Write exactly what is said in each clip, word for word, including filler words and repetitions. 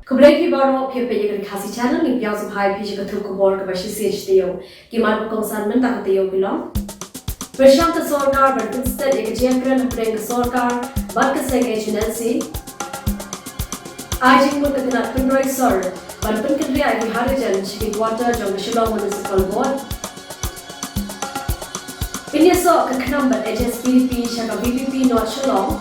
Khublei phi baroh, phi peit ïa ka Khasi Channel, ngi pdiang sngewbha ïa phi sha ka khubor kaba shisien shi taïew. Ki mat ba kongsan mynta ka taïew ki long: Pyrshang ka sorkar ban pynstet ïa ka jingïakren hapdeng ka sorkar bad ka seng H N L C. Ai jingmut ka tnat pynroi sor ban pynkynriah ïa ki harijan sha ki quarter jong ka Shillong Municipal Board. Pynïasoh ka KHNAM bad H S P D P sha ka V P P North Shillong.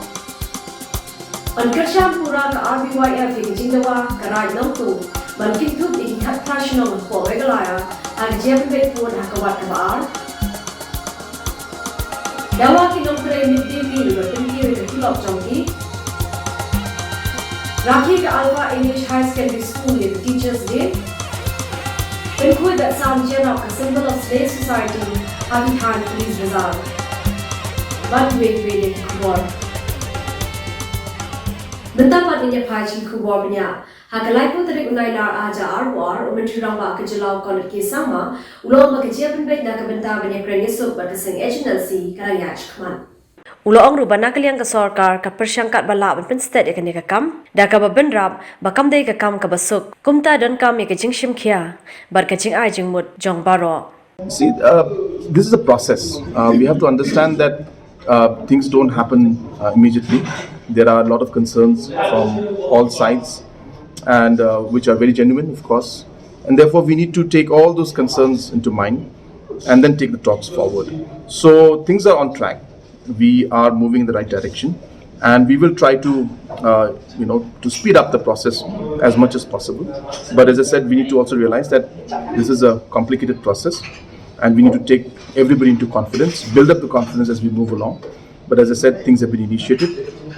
Ban kyrshan pura ka R B Y F ïa ka jingdawa ka Raid Nongtung ban kynthup ïa ki khatphra shnong hapoh Meghalaya ha ka jingpynbeit pud ha ka wat kaba ar. Dawa ki nongtrei mid day meal ban pynkiew ïa ka tulop jong ki. Rakhe ka Alpha English Higher Secondary School ïa ka Teachers' Day. Pynkhuid da ka sam jyrap ka Symbol of Slave Society ha ki thaiñ Police Bazar. Bad kiwei kiwei de ki khubor. Mynta pat ngin ïa phai sha ki khubor bniah. Ha ka laiphew tarik u Nailar ar hajar arphew ar, u Myntri Rangbah ka jylla u Conrad K Sangma u la ong ba ka jingïapynbeit na ka bynta ban ïakren ïasuk bad ka seng H N L C ka dang ïaid shakhmat. U la ong ruh ba na ka liang ka sorkar ka pyrshang katba lah ban pynstet ïa kane ka kam da kaba bynrap ba kam dei ka kam kaba suk, kumta donkam ïa ka jingshim khia bad ka jingai jingmut jong baroh. See, uh, this is a process. Uh, we have to understand that uh, things don't happen uh, immediately. There are a lot of concerns from all sides, and uh, which are very genuine, of course. And therefore, we need to take all those concerns into mind and then take the talks forward. So things are on track. We are moving in the right direction, and we will try to, uh, you know, to speed up the process as much as possible. But as I said, we need to also realize that this is a complicated process, and we need to take everybody into confidence, build up the confidence as we move along. But as I said, things have been initiated,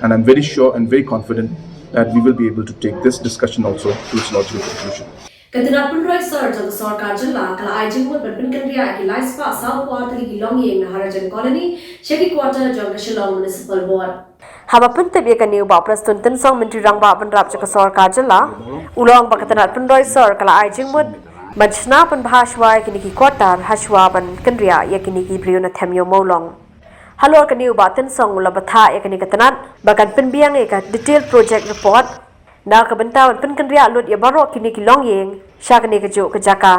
and I'm very sure and very confident that we will be able to take this discussion also to its logical conclusion. Ka tnat pynroi sor jong ka sorkar jylla ka la ai jingmut ban pynkynriah ïa ki lai spah saw phew ar tylli ki longïing na Harijan Colony sha ki quarter jong ka Shillong Municipal Board. Haba pyntip ïa kane, u Bah Prestone Tynsong, Myntri Rangbah Bynrap jong ka sorkar jylla, u la ong ba ka tnat pynroi sor ka la ai jingmut ban shna pynbha shuwa ïa kine ki quarter ha shuwa ban kynriah ïa kine ki briew na Them Ïew Mawlong. Halor kane, u Bah Tynsong u la bthah ïa kane ka tnat ba kan pynbiang ïa ka detail project report na ka bynta ban pynkynriah lut ïa baroh kine ki longïing sha kane kajuh ka jaka.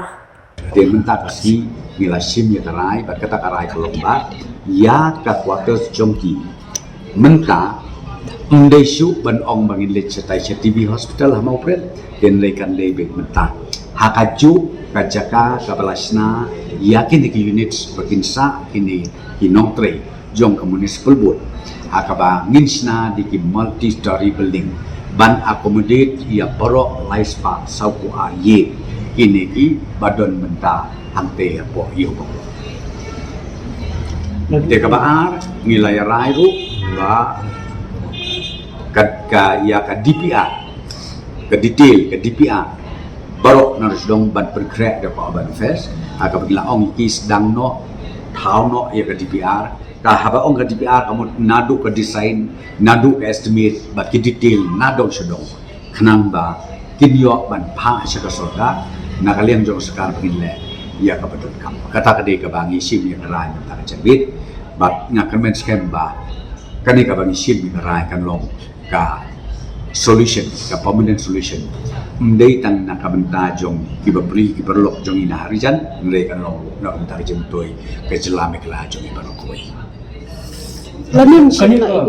Te mynta ka sngi ngi la shim ïa ka rai, bad kata ka rai ka long ba ïa ka quarters jong ki mynta, ym dei shuh ban ong ba ngin leit shatai sha T B Hospital ha Mawprem, te hynrei kan dei beit mynta ha kajuh ka jaka kaba la shna ïa kine ki units ba kin sah kine ki nongtrei jong ka Municipal Board, ha kaba ngin shna da ki multi-story building ban accommodate ïa baroh lai spah saw phew ar ïing kine kiba don mynta hangtei hapoh Ïew Mawlong. Te kaba ar, ngi la ïa rai ruh ba ka, ka, ïa ka D P R, ka detail ka D P R, baroh na sdang ban pynkhreh da ka Urban Affairs, ha kaba ngi la ong ïa ki sdang noh, thaw noh ïa ka D P R. Ka haba ong ka D P R ka mut naduh ka design, naduh ka estimate, bad ki detail na dong sha dong, khnang ba kin ïoh ban phah sha ka sorkar, na ka liang jong ka sorkar ba ngin leh ïa kaba donkam. Kata ka dei kaba ngi shim ïa ka rai mynta ka janmiet, bad nga kyrmen skhem ba kane kaba ngi shim ïa ka rai kan long ka solution, ka permanent solution. Ym dei tang na ka bynta jong ki bapli ki paralok jong ngi na Harijan, hynrei kan long na ka bynta ka jingmyntoi ka jylla Meghalaya jong ngi baroh kawei. Lane ym shym. Kane la ka,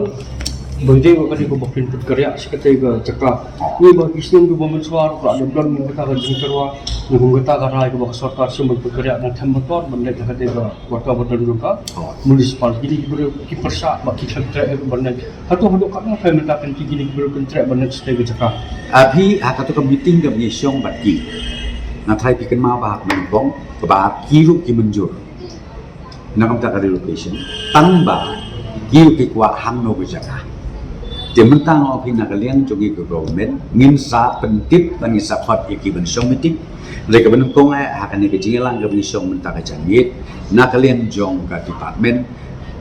ïohi ba dei ba kane kaba phin pynkynriah sha katei ka jaka. Ngi ba ki snem kiba mynshuwa ruh ka la dep don kata ka jingtyrwa, ne kum kata ka rai kaba ka sorkar shim ban pynkynriah na Them Metor ban leit ha katei ka quarter ba don jong ka municipal. Kine ki briew ki pyrshah ba ki khlem treh ban leit. Hato haduh katno phai mynta kan ki kine ki briew kin treh ban leit sha katei ka jaka? Abhi ha kato ka meeting kaba ngi shong bad ki, nga tharai phi kynmaw ba ha ka nyngkong kaba ki ruh ki mynjur na ka bynta ka relocation, tang ba ki ruh ki kwah hangno ka jaka. Te mynta nga ong phi na ka liang jong ngi ka government, ngin sa pyntip bad ngin sa khot ïa ki ban shong meeting. Hynrei kaba nyngkong eh, ha kane ka jingïalang kaba ngi shong mynta ka janmiet, na ka liang jong ka department,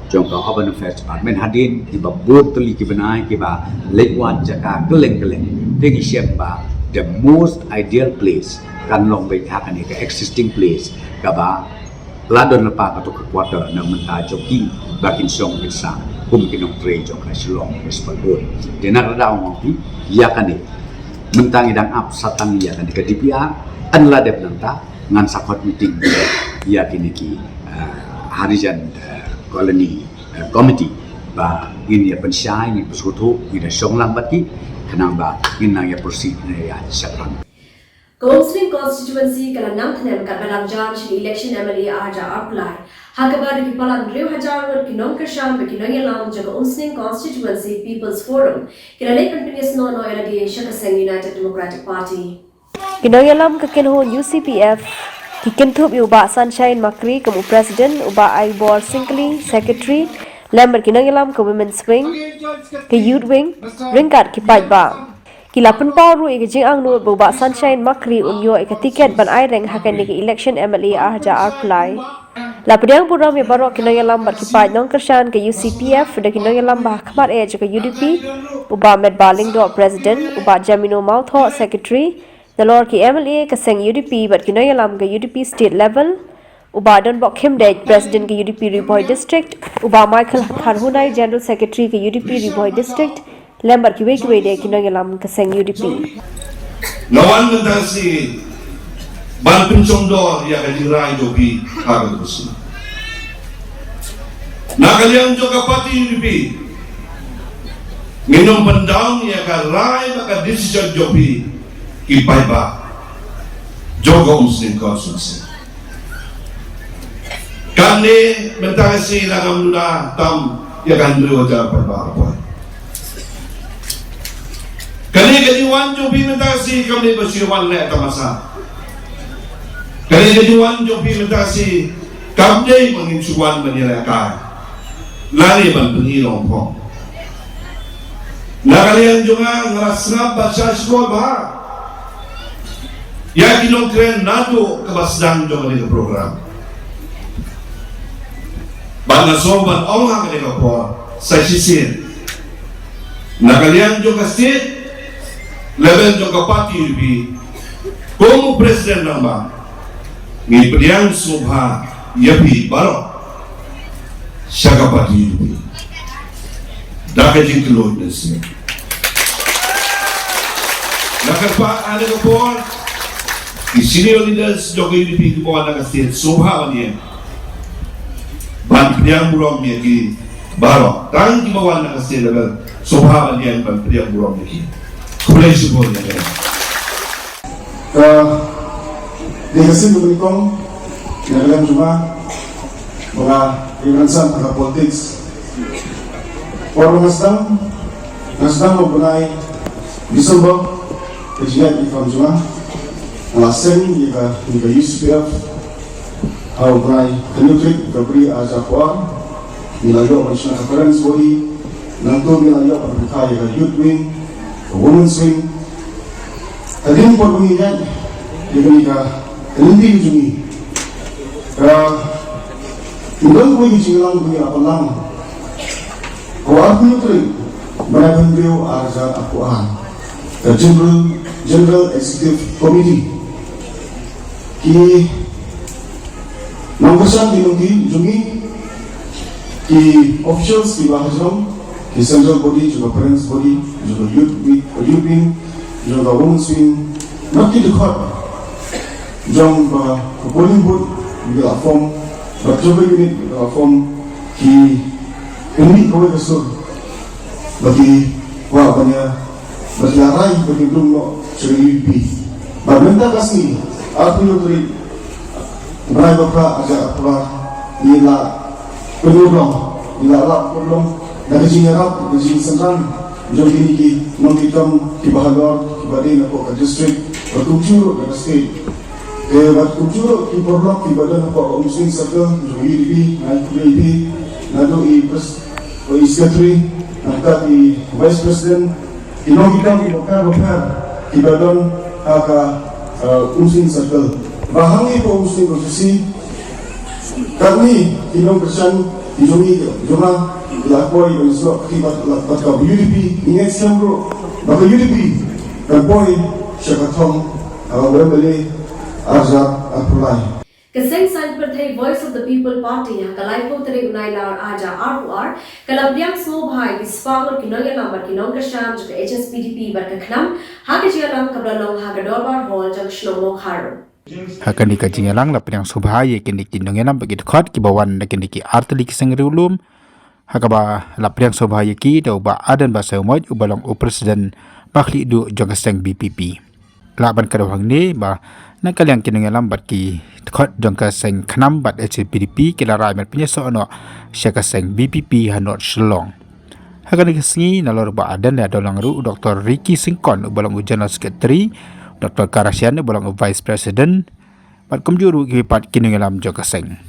jong ka Urban Affairs Department, hadien kiba bun tylli ki bnai kiba leit wad jaka kylleng kylleng, te ngi shem ba the most ideal place kan long beit ha kane ka existing place kaba la don lypa kato ka quarter na mynta jong ki ba kin shong kin sah kum ki nongtrei jong ka Shillong Municipal Board. Te na kata ka daw nga ong phi ïa kane Mynta ngi dang ap sa tang ïa kane ka D P R, yn la dep nangta ngan sa khot meeting ïa kine ki, eh, Harijan, eh, Colony, eh, Committee ba ngin ïa pynshai, ngin pynsngewthuh, ngin ïa shong lang bad ki, khnang ba ngin nang ïa proceed ne ïa shaphrang. Ka Umsning Constituency ka la nang tnem katba la jan sha ka election M L A ar hajar arphew lai. Ha kaba da ki palat hynriew hajar ngut ki nongkyrshan bad ki nongïalam jong ka Umsning Constituency People's Forum ki la leit ban pynïasnoh noh ïa lade sha ka seng United Democratic Party. Ki nongïalam ka kynhun U C P F ki kynthup ïa u Bah Sunshine Makri kum u President, u Bah Aibor Syngkli, Secretary, lem bad ki nongïalam ka Women's Wing, ka Youth Wing, ryngkat ki paidbah. Ki la pynpaw ruh ïa ka jingangnud ba u Bah Sunshine Makri un ïoh ïa ka tiket ban aireng ha kane ka election M L A ar hajar arphew lai. La pdiang burom ïa baroh ki nongïalam bad ki paid nongkyrshan ka U C P F, da ki nongïalam ba ha khmat eh jong ka U D P, u Bah Metbah Lyngdoh, President, u Bah Jamino Mawthoh, Secretary, nalor ki M L A ka seng U D P bad ki nongïalam ka U D P state level, u Bah Donbok Khymdeit, President ka U D P Ri Bhoi District, u Bah Michael Kharhunai, General Secretary ka U D P Ri Bhoi District, lem bad kiwei kiwei de ki nongïalam ka seng U D P. Nga wan mynta shi ban pynshongdor ïa ka jingrai jong phi ha ka Umsning. Na ka liang jong ka party U D P, ngin ym pyndown ïa ka rai bad ka decision jong phi ki paidbah jong ka Umsning Constituency. Kane mynta ka sngi la ngam duna tam ïa ka hynriew hajar paidbah. Kane ka jingwan jong phi mynta ka sngi kam dei ba shu wan leh tamasa. Kane ka jingwan jong phi mynta ka sngi kam dei ba ngin shu wan ban ïalehkai lane ban pyni longphong. Na ka liang jong nga, nga la sngap bad shah shkor bha ïa ki nongkren naduh kaba sdang jong kane ka program. Bad nga sngew ban ong ha kane ka por sa shisien, na ka liang jong ka state level jong ka party U D P, kum u president nangba, ngi pdiang sngewbha ïa phi baroh sha ka party U D P. Da ka jingkyllut na sien, nga kyrpad ha kane ka por, ki senior leaders jong ka U D P kiba wan na ka state, sngewbha ban ïeng ban pdiang burom ïa ki baroh. Tang kiba wan na ka state level, sngewbha ban ïeng ban pdiang burom ïa ki. Khublei shibun ïa phi. Ka dei ka sien kaba nyngkong na ka liang jong nga ba nga ïa ka rynsan ha ka politics. Por ba nga sdang, nga sdang ha u bnai December ka jingïaid kam jong nga. Nga la seng ïa ka, ïa ka U C P F ha u bnai hynñiew tarik February ar hajar arphew ar. Ngi la ïoh ban shna ka parents body, nangta ngi la ïoh ban pynkha ïa ka youth wing, ka women's wing. Hadien por ba ngi ïaid ïa kane ka lynti ka jong ngi, ka, ngi don kawei ka jingïalang ba ngi la pynlang. Ka arphew hynñiew tarik bnai ba hynriew ar hajar arphew ar, ka General, General Executive Committee, ki nongkyrshan ki nongdih jong ngi, ki officials kiba hajrong, ki central body jong ka parents body, jong ka youth wing, youth wing, jong ka women's wing, bad ki dkhot jong ka polling booth ba ki la form, bad jong ka unit ba ki la form, ki pynmih kawei ka sur ba ki kwah ban ïa, ba ki ïa rai ba ki dum noh sha ka U D P. Bad mynta ka sngi, arphew hynñiew tarik bnai ba phra, ar hajar arphew ar, ngi la pynurlong, ngi la lap pynurlong da ka jingïarap, da ka jingsynran jong kine ki nongkitkam kiba halor, kiba dei na ka district bad kumjuh ruh na ka state. Te bad kumjuh ruh ki paralok kiba don hapoh ka Umsning Circle jong ka U D P, nga ai khublei ïa phi, naduh i pres-, i secretary, nangta i vice president, ki nongkitkam kiba bapher bapher kiba don ha ka, eh, Umsning Circle. Bad hangne hapoh Umsning Constituency, katne ki nongkyrshan ki jong ngi, jong nga, ki la poi ban snoh kti bad, bad ka U D P, ngi ngeit skhem ruh ba ka U D P kan poi sha ka thong, eh, U M L A ar hajar arphew lai. Ka seng saiñ pyrthei Voice of the People Party ha ka laiphew tarik u Nailar arhajar arphew ar ka la pdiang sngewbha ïa ki spah ngut ki nongïalam bad ki nongkyrshan jong ka H S P D P bad ka KHNAM ha ka jingïalang kaba la long ha ka Dorbar Hall jong ka shnong Mawkhar. Ha kane ka jingïalang la pdiang sngewbha ïa kine ki nongïalam bad ki dkhot kiba wan na kine ki artylli ki seng riewlum, ha kaba la pdiang sngewbha ïa ki da u Bah Ardent Basaiawmoit uba long u President ba khlieh duh jong ka seng V P P. Lah ban kdew hangne ba na ka liang ki nongïalam bad ki dkhot jong ka seng KHNAM bad H S P D P ki la rai ban pynïasoh noh sha ka seng V P P ha North Shillong. Ha kane ka sngi nalor u Bah Ardent la don lang ruh u Doktor Ricky Syngkon uba long u General Secretary, Doktor K. Rashian uba long u Vice President, bad kumjuh ruh kiwei pat ki nongïalam jong ka seng.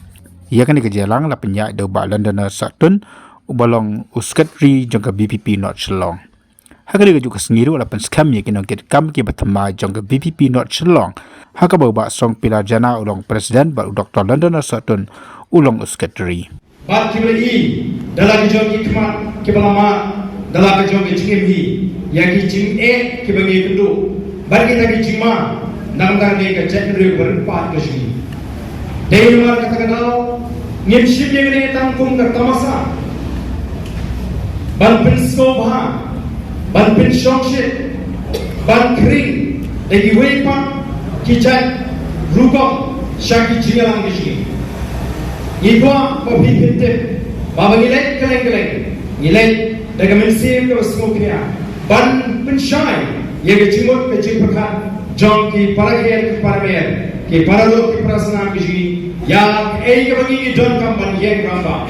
Ïa kane ka jingïalang la pynïaid da u Bah Londoner Sohtun uba long u Secretary jong ka V P P North Shillong. Ha kane kajuh ka sngi ruh la pynskhem ïa ki nongkitkam kiba thymmai jong ka V P P North Shillong, ha kaba u Bah Songpilar Jana u long President bad u Doktor Londoner Sohtun u long u Secretary. Bad kiba la i da la ki jong ki khmat kiba la mad da la ka jong ka jingim hi ïa ki jingeh kiba ngi kynduh bad kita ki jingma na ka bynta ka jaitbynriew ba rit paid ka jong ngi. Dei namar kata ka daw ngim shim ïa kane tang kum ka tamasa ban pynsngewbha, ban pynshongshit, ban khring da kiwei pat ki jait rukom sha ki jingïalang ki jong ngi. Ngi kwah ba phi phin tip ba ba ngi leit kylleng kylleng ngi leit da ka mynsiem kaba sngewkhia ban pynshai ïa ka jingmut ka jingpyrkhat jong ki para kher ki para mer, ki para doh ki para snam ki jong ngi ïa kaei kaba ngi donkam ban ïeng rangbah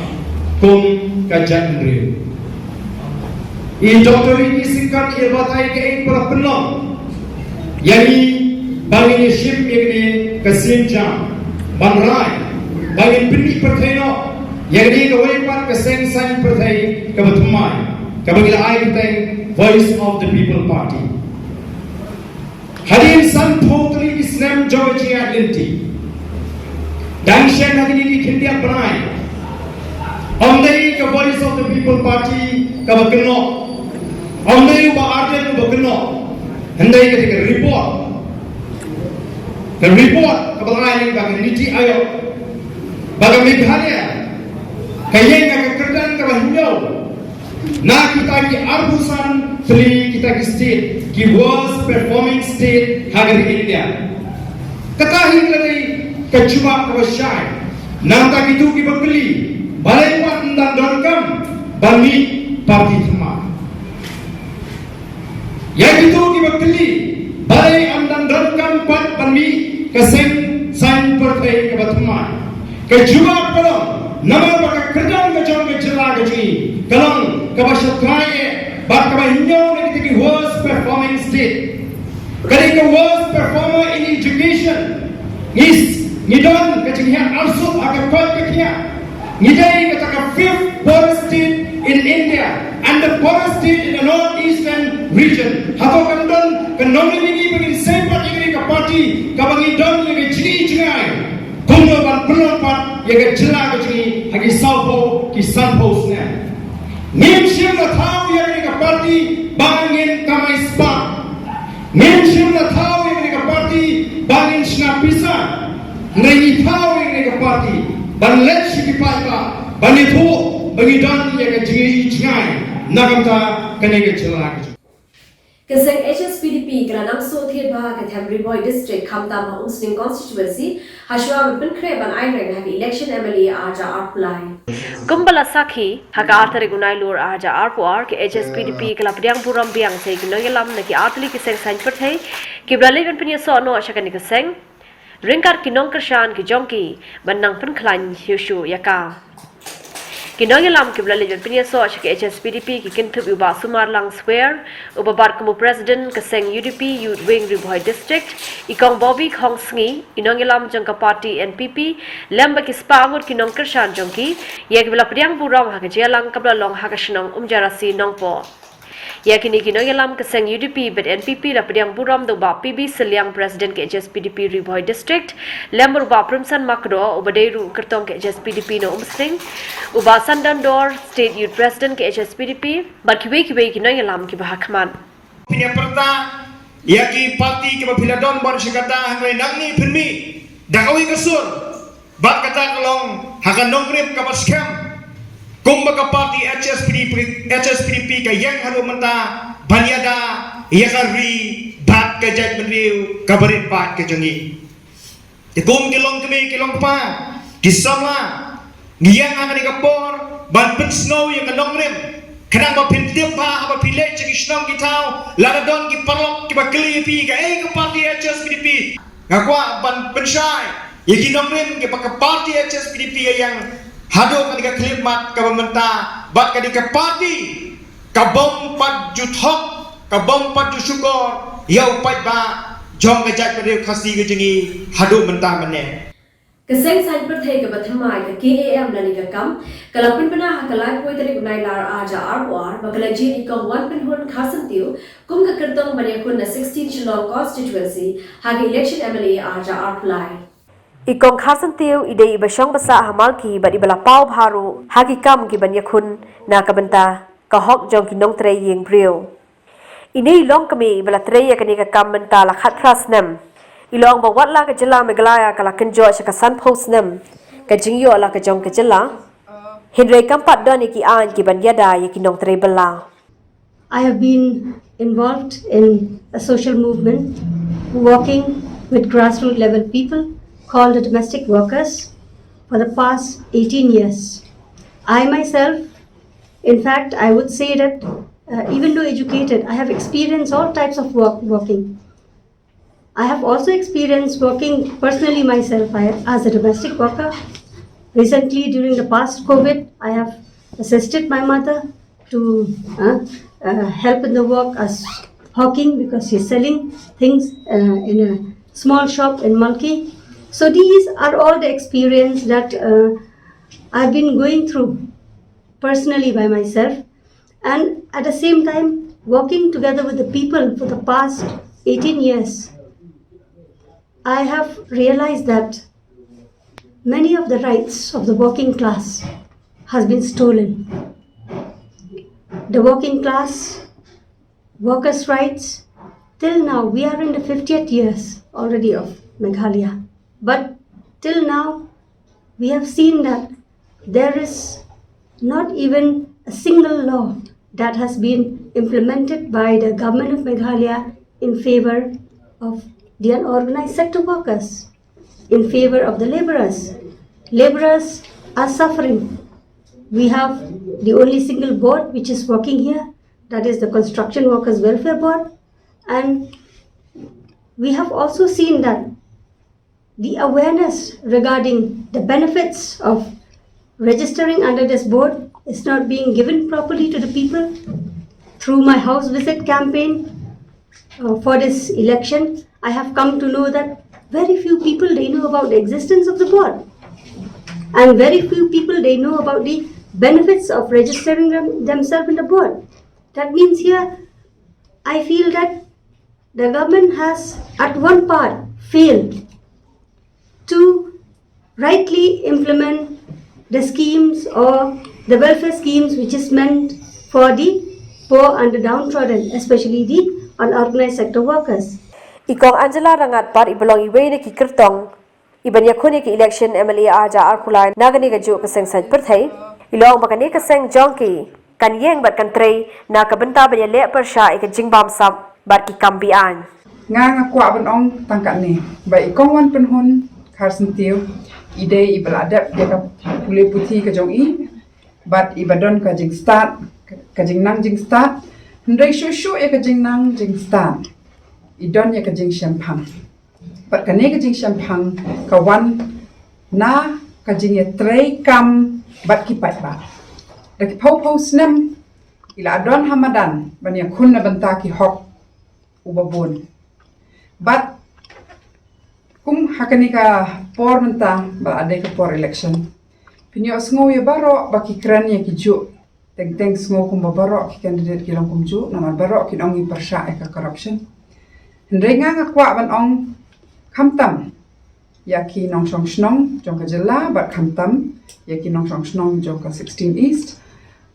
kum ka jaitbynriew. I Doktor Ricky Syngkon i la batai kaei kaba la pynlong ïa ngi ba ngin ïashim ïa kane ka sienjam ban rai ba ngin pynmih pyrthei noh ïa kane kawei pat ka seng saiñ pyrthei kaba thymmai kaba ngi la ai kyrteng Voice of the People Party. Hadien sanphew tylli ki snem jong ka jingïaid lynti, dang shen ha kine ki khyndiat bnai, ym dei ka Voice of the People Party kaba kynnoh, ym dei u Bah Ardent uba kynnoh, hynrei ka dei ka report, ka report kaba la ai lyngba ka NITI Aayog ba ka Meghalaya ka ïeng ha ka kyrdan kaba hynñiew na kita ki arphew san tylli kita ki state ki worst performing state ha ka ri India. Kata hi ka dei ka jubab kaba shai na bynta kito kiba kylli balei pat ym dang donkam ban mih party thymmai. Ïa kito kiba kylli balei ym dang donkam pat ban mih ka seng saiñ pyrthei kaba thymmai, ka jubab ka long namar ba ka kyrdan ka jong ka jylla ka jong ngi ka long kaba shatrai eh bad kaba hynñiew na kita ki worst performing state. Ka dei ka worst performer in education. Ngi s-, ngi don ka jinghiar arsut ha ka koit ka khiah. Ngi dei kata ka fifth poorest state in India and the poorest state in the northeastern region. Hato kan don ka nongmihmih ba ngin seng pat ïa kane ka party kaba ngi don ïa ka jingi jingai kumno ban pynlong pat ïa ka jylla ka jong ngi ha ki sawphew ki sanphew snem. Ngim shym la thaw ïa kane ka party ba ngin kamai spah. Ngim shim la thaw ïa kane ka party ba ngin shna pisa. Ngi thaw ïa kane ka party ban leit sha ki paidbah ban ïathuh ba ngi don ïa ka jingi jngai na ka bynta kane ka jylla ka jong ngi. Ka seng H S P D P ka la nang shu thied bha ka them Ri Bhoi District khamtam ha Umsning Constituency, ha shuwa ban pynkhreh ban aireng ha ka election M L A arhajar arphew lai. Kumba la sakhi, ha ka ar tarik u Nailur arhajar arphew ar, ka H S P D P ka la pdiang burom biang sa ïa ki nongïalam na ki artylli ki seng saiñ pyrthei kiba la leit ban pynïasoh noh sha kane ka seng, ryngkat ki nongkyrshan ki jong ki ban nang pynkhlaiñ shuh shuh ïa ka. Ki nongïalam kiba la leit ban pynïasoh sha ka H S P D P ki kynthup ïa u Bah Sumarlang Swer, uba bat kum u President ka seng U D P Youth Wing Ri Bhoi District, i Kong Bobby Khongsngi, i nongïalam jong ka party N P P lem bad ki spah ngut ki nongkyrshan jong ki, ïa kiba la pdiang burom ha ka jingïalang kaba la long ha ka shnong Umjairasi Nongpoh. Ïa kine ki nongïalam ka seng U D P bad N P P la pdiang burom da u Bah P B Sylliang, President ka H S P D P Ri Bhoi District, lem bad u Bah Premsan Makdoh, uba dei ruh u kyrtong ka H S P D P na Umsning, u Bah Sandon Dor, State Youth President ka H S P D P, bad kiwei kiwei ki nongïalam kiba ha khmat. Phin ïa pyrta ïa ki party kiba phi la don bad shi katta, hynrei nangne phin mih da kawei ka sur. Bad kata ka long ha ka nongrim kaba skhem kumba ka party H S P D P, H S P D P ka ïeng haduh mynta ban ïada ïa ka ri bad ka jaitbynriew kaba rit paid ka jong ngi. Te kum ki longkmie ki longkpa ki samla, ngi ïeng ha kane ka por ban pynsngew ïa ka nongrim. Khnang ba phin tip ba haba phi leit sha ki shnong ki thaw, lada don ki paralok kiba kylli ïa phi kaei ka party H S P D P, nga kwah ban pynshai ïa ki nongrim kiba ka party H S P D P ïa ïeng haduh kane ka khyllipmat kaba mynta, bad kane ka party ka bym pat ju thok, ka bym pat ju shukor ïa u paidbah jong ka jaitbynriew Khasi ka jong ngi haduh mynta mynne. Ka seng saiñ pyrthei kaba thymmai ka K A M lane ka KAM ka la pynbna ha ka laiphew tarik u Nailar arhajar arphew ar ba ka la jied i Kong Wanpynhun Kharsyntiew kum ka kyrtong ban ïakhun na sixteen Shillong constituency ha ka election M L A arhajar arphew lai. I Kong Kharsyntiew i dei iba shong ba sah ha Malki bad iba la paw bha ruh ha ki kam ki ban ïakhun na ka bynta ka hok jong ki nongtrei ïing briew. Ine i longkmie iba la trei ïa kane ka kam mynta la khatphra snem. I long ba wat la ka jylla Meghalaya ka la kynjoh sha ka sanphew snem ka jingïoh la ka jong ka jylla, hynrei kam pat don ïa ki aiñ ki ban ïada ïa ki nongtrei bylla. I have been involved in a social movement working with grassroots level people called the domestic workers for the past eighteen years. I myself, in fact, I would say that uh, even though educated, I have experienced all types of work working. I have also experienced working personally myself I, as a domestic worker. Recently, during the past COVID, I have assisted my mother to uh, uh, help in the work as hawking because she's selling things uh, in a small shop in Malki. So these are all the experience that uh, I've been going through personally by myself, and at the same time working together with the people for the past eighteen years, I have realized that many of the rights of the working class has been stolen. The working class, workers' rights, till now, we are in the fiftieth years already of Meghalaya. But till now, we have seen that there is not even a single law that has been implemented by the government of Meghalaya in favor of the unorganized sector workers, in favor of the laborers. Laborers are suffering. We have the only single board which is working here, that is the Construction Workers Welfare Board, and we have also seen that the awareness regarding the benefits of registering under this board is not being given properly to the people. Through my house visit campaign uh, for this election, I have come to know that very few people they know about the existence of the board, and very few people they know about the benefits of registering them, themselves in the board. That means here, I feel that the government has at one part failed to rightly implement the schemes or the welfare schemes which is meant for the poor and the downtrodden, especially the unorganized sector workers. I Kong Angela Rangat pat iba long iwei na ki kyrtong iban ïakhun ïa ka election M L A arhajar arphew lai na kane kajuh ka seng saiñ pyrthei, i long ba kane ka seng jong ki kan ïeng bad kan trei na ka bynta ban ïaleh pyrshah ïa ka jingbamsap bad ki kam be-aiñ. Nga nga kwah ban ong tang katne ba i Kong Wanpynhun Kharsyntiew i dei iba la dep ïa ka pule puthi ka jong i bad iba don ka jingstad, ka jingnang jingstad. Hynrei shuh shuh ïa ka jingnang jingstad i don ïa ka jingshemphang. Bad kane ka jingshemphang ka wan na ka jingïatreikam bad ki paidbah. Da ki phew phew snem i la don ha madan ban ïakhun na bynta ki hok uba bun. Bad kum ha kane ka por mynta ba la dei ka por election, phin ïohsngew ïa baroh ba ki kren ïa ki juh. Teng teng sngew kumba baroh ki candidate ki long kumjuh, namar baroh kin ong ngi pyrshah ïa ka corruption. Hynrei nga nga kwah ban ong khamtam ïa ki nongshong shnong jong ka jylla bad khamtam ïa ki nongshong shnong jong ka sixteen East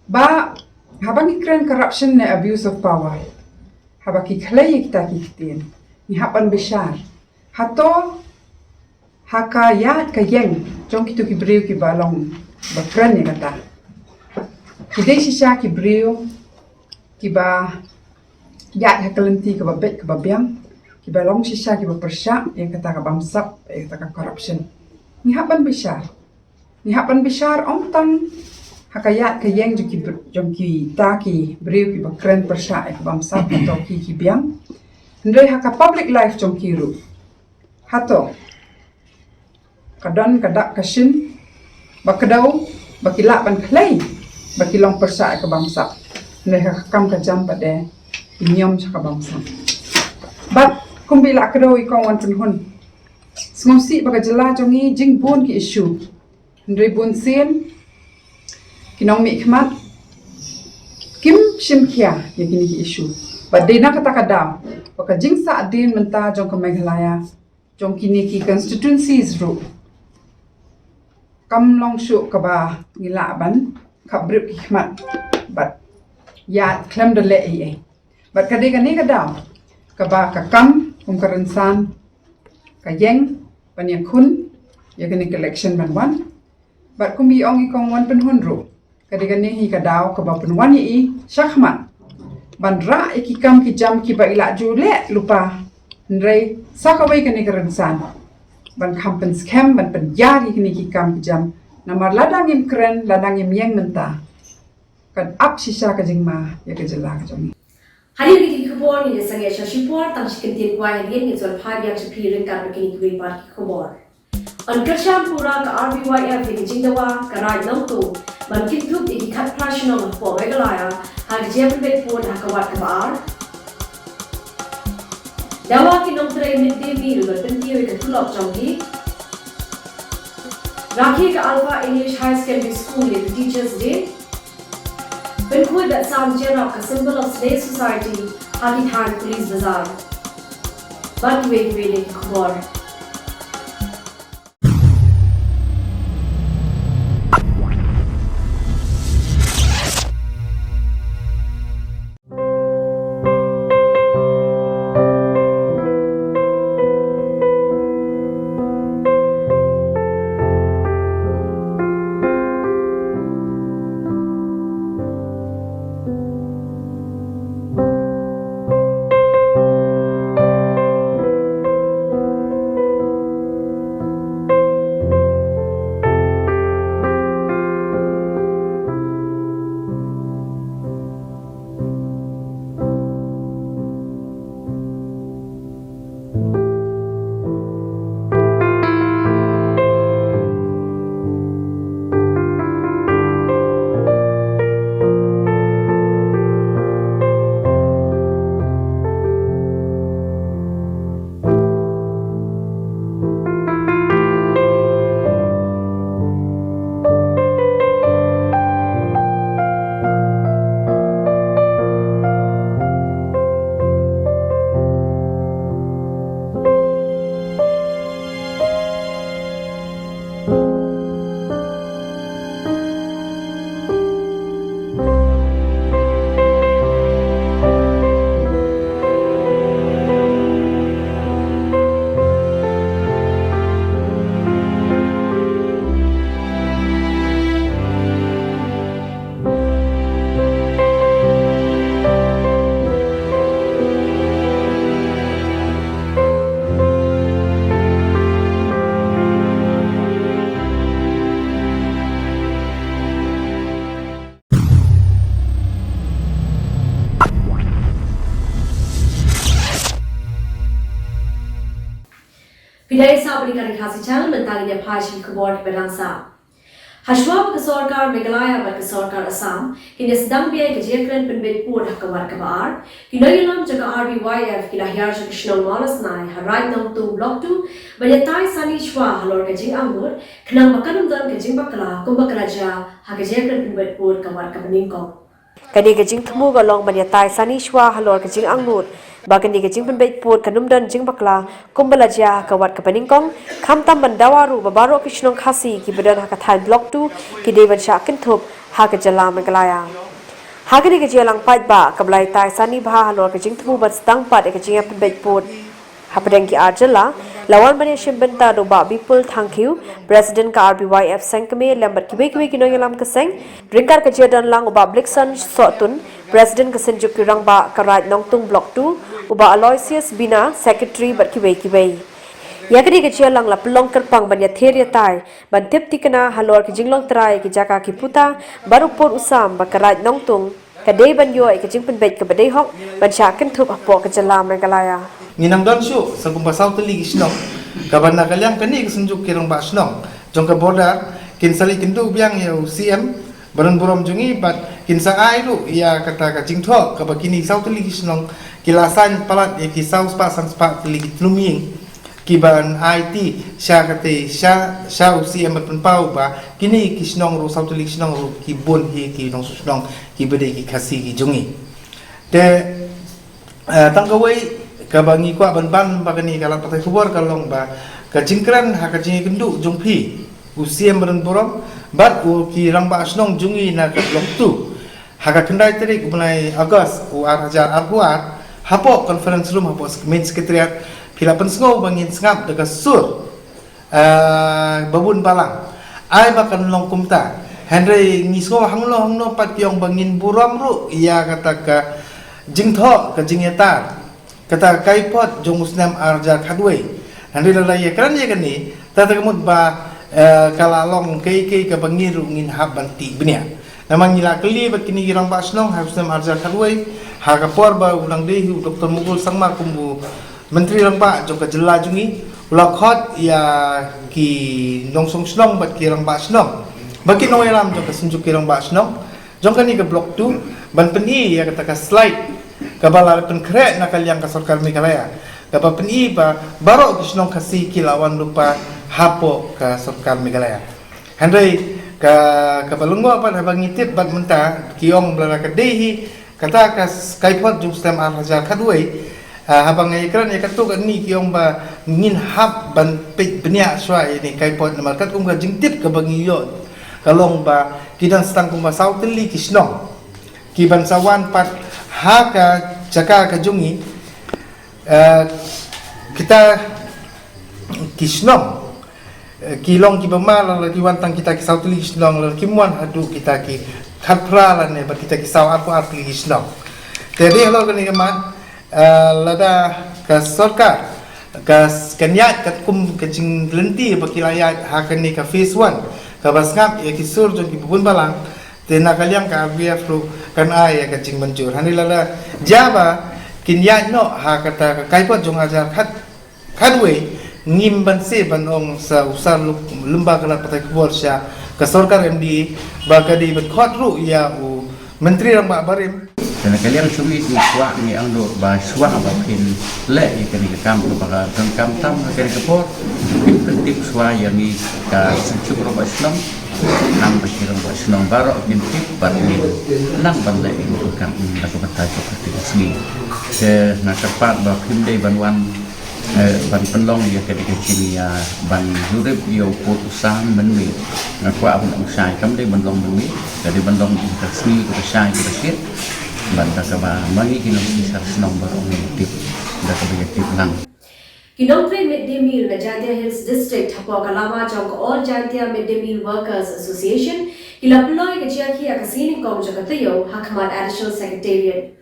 ba haba ngi kren corruption ne abuse of power, haba ki khlei ïa kita ki ktien, ngi hap ban bishar. Hato Ha ka ïaid ka ïeng jong kito ki briew kiba long ba kren ïa kata, ki dei shisha ki briew kiba ïaid ha ka lynti kaba beit kaba biang, kiba long shisha kiba pyrshah ïa kata ka bamsap, ïa kata ka corruption. Ngi hap ban bishar. Ngi hap ban bishar ym tang ha ka ïaid ka ïeng jong ki br-, jong kita ki briew kiba kren pyrshah ïa ka bamsap, hato ki ki biang. Hynrei ha ka public life jong ki ruh, hato ka don ka dak ka shin ba kdew ba ki lah ban khlei ba ki long pyrshah ïa ka bamsap? Hynrei ha ka kam ka jam pat de ki niam sha ka bamsap. Bad kumba i la kdew i Kong Wanpynhun, sngewsih ba ka jylla jong ngi jingbun ki issue. Hynrei bunsien ki nongmihkhmat kim shim khia ïa kine ki issue. Bad dei na kata ka daw ba ka jingsahdien mynta jong ka Meghalaya, jong kine ki constituencies ruh, kam long shuh kaba ngi lah ban khapbrip ki khmat bad ïa khlem da leh ei ei. Bad ka dei kane ka daw kaba ka kam kum ka rynsan ka ïeng ban ïakhun ïa kane ka election ban wan. Bad kum i ong i Kong Wanpynhun ruh, ka dei kane hi ka daw kaba pynwan ïa i shakhmat ban rah ïa ki kam ki jam kiba i la ju leh lypa. Hynrei sa kawei kane ka rynsan ban kham pynskhem ban pynïar ïa kine ki kam ki jam. Namar lada ngim kren, lada ngim ïeng mynta, kan ap shisha ka jingma ïa ka jylla ka jong ngi. Hadien kine ki khubor ngin ïa sangeh sha shipor, tang shi kyntien kwai hadien ngin sa phai biang sha phi ryngkat bad kine kiwei pat ki khubor. Yn kyrshan pura ka R B Y F ïa ka jingdawa ka Raid Nongtung ban kynthup ïa ki khatphra shnong hapoh Meghalaya ha ka jingïapynbeit pud ha ka wat kaba ar. Dawa ki nongtrei mid day meal ban pynkiew ïa ka tulop jong ki. Rakhe ka Alpha English Higher Secondary School ïa ka Teachers Day. Pynkhuid da sam jerap ka Symbol of Slave Society ha ki thaiñ Police Bazar. Bad kiwei kiwei de ki khubor. Phi dei sa bad ka Ri Khasi Channel, mynta ngin ïa phai sha ki khubor kiba dang sah. Hashwa ba ka sorkar Meghalaya bad ka sorkar Assam kin ïa sdang biang ïa ka jingkren pynbeit pud ha ka wat kaba ar, ki nongïalam jong ka R B Y F ki la hiar sha ka shnong Mawlasnai ha Raid Nongtung Block two ban ïatai sani shuwa halor ka jingangnud, khnang ba kan ym don ka jingbakla kumba ka la jia ha ka jingkren pynbeit pud ka wat kaba nyngkong. Kane ka jingthmu ka long ban ïatai sani shuwa halor ka jingangnud ba kane ka jingpynbeit pud kan ym don jingbakla kumba la jia ha ka wat kaba nyngkong, khamtam ban dawa ruh ba baroh ki shnong Khasi kiba don ha ka thaiñ Block two ki dei ban shah kynthup ha ka jylla Meghalaya. Ha kane ka jingïalang paidbah kaba la ïatai sani bha halor ka jingthmu ban sdang pat ïa ka jingïapynbeit pud hapdeng ki ar jylla, La wan ban ïashim bynta da u Bah Bipul Thangkhiew, President ka R B Y F Sengkmie, lem bad kiwei kiwei ki nongïalam ka seng, ryngkat ka jingdon lang u Bah Blickson Sohtun, President ka Synjuk ki Rangbah ka Raid Nongtung Block two, u Bah Aloysius Bina, Secretary bad kiwei kiwei. Ïa kane ka jingïalang la pynlong kyrpang ban ïathir ïatai, ban tip tikna halor ka jinglong trai ki jaka ki puta, bad u pud u sam ba ka Raid Nongtung ka dei ban ïoh ïa ka jingpynbeit kaba dei hok ban shah kynthup hapoh ka jylla Meghalaya. Ngi nang don shuh sa kumba saw tylli ki shnong kaba na ka liang kane ka Synjuk ki Rangbah Shnong jong ka border kin sa leit kynduh biang ïa u C M Baron Burom jong ngi bad kin sa ai ruh ïa kata ka jingthoh kaba kine saw tylli ki shnong ki la sign palat ïa ki saw spah san spah tylli ki tnum ïing kiban aiti sha kata sha sha u C M ban pynpaw ba kine ki shnong ruh saw tylli ki shnong ruh ki bun hi ki nongshong shnong kiba dei ki Khasi ki jong ngi. Te eh, tang kawei kaba ngi kwah ban ban ba kane ka lad pathai khubor ka long ba ka jingkren ha ka jingïakynduh jong phi u C M Baron Burom bad u ki Rangbah Shnong jong ngi na ka Block two ha ka khyndai tarik u bnai August u ar hajar arphew ar hapoh conference room hapoh Main Secretariat phi la pynsngew ba ngin sngap da ka sur eh, ba bun balang. Ai ba kan long kumta. Hynrei ngi sngew hangno hangno pat ki ong ba ngin burom ruh ïa kata ka jingthoh ka jingïatar kata ka kaipot jong u snem ar hajar khatwei. Hynrei lada ïakren ïa kane, ta ta ka mut ba eh, ka la long kaei kaei kaba ngi ruh ngin hap ban tih bniah. Namar ngi la kylli bad kine ki Rangbah Shnong ha u snem ar hajar khatwei ha ka por ba u nang dei hi u Doktor Mukul Sangma kum u Myntri Rangbah jong ka jylla jong ngi u la khot ïa ki nongshong shnong bad ki Rangbah Shnong ba ki nongïalam jong ka Synjuk ki Rangbah Shnong jong kane ka Block two ban pyni ïa kata ka slide kaba la pynkhreh na ka liang ka sorkar Meghalaya kaba pyni ba baroh ki shnong Khasi ki la wan lypa hapoh ka sorkar Meghalaya. Hynrei ka kaba lyngngoh pat haba ngi tip bad mynta ki ong ba la ka dei hi kata ka s- kaipot jong u snem ar hajar khatwei. Ah, haba ngi kren ïa katu kane ki ong ba ngin hap ban peit bniah shuwa ïa kane kaipot namar katkum ka jingtip kaba ngi ïoh ka long ba ki dang stang kumba saw tylli ki shnong kiban sa wan pat ha ka jaka ka jong ngi. Eh, kita ki shnong eh, ki long kiba ma la ki wan tang kita ki saw tylli ki shnong la kim wan haduh kita ki khatphra lane bad kita ki saw arphew ar tylli ki shnong. Te dei halor kane ka mat eh, lada ka sorkar ka s- ka ïaid katkum ka jinglynti ba ki la ïaid ha kane ka phase one kaba sngap ïa ki sur jong ki bun balang. Te na ka liang ka R B F ruh kan ai ïa ka jingmynjur. Hynrei lada jia ba kin ïaid noh ha kata ka kaipot jong hajar khat khatwei ngim ban se ban ong sa u sar luk lymba ka lad pathai khubor sha ka sorkar M D A ba ka dei ban khot ruh ïa u Myntri Rangbah barim. Te na ka liang jong ngi ngi kwah ngi angnud ba shuwa ba phin leh ïa kane ka kam kaba ka donkam tam ha kane ka por phin pyntip shuwa ïa ngi ka Synjuk Rangbah Shnong. Nang ba ki Rangbah Shnong baroh kin tip bad ngin nang ban leh ïa ka kam na ka bynta jong ka sngi. Te nga kyrpad ba phim dei ban wan eh, ban pynlong ïa ka dei ka jingïa ban jurip ïa u pud u sam mynmiet. Nga kwah ban ong shai kam dei ban long mynmiet, ka dei ban long ïa ka sngi kaba shai kaba shit. Ban da kaba ma ngi ki nongshong shnong baroh ngin tip da kaba ïa tip lang. Ki nongtrei mid day meal na Jaintia Hills District hapoh ka lama jong ka All Jaintia Mid Day Meal Workers Association ki la pynlong ïa ka jingïakhih ïa ka sngi nyngkong jong ka taïew ha khmat Additional Secretariat.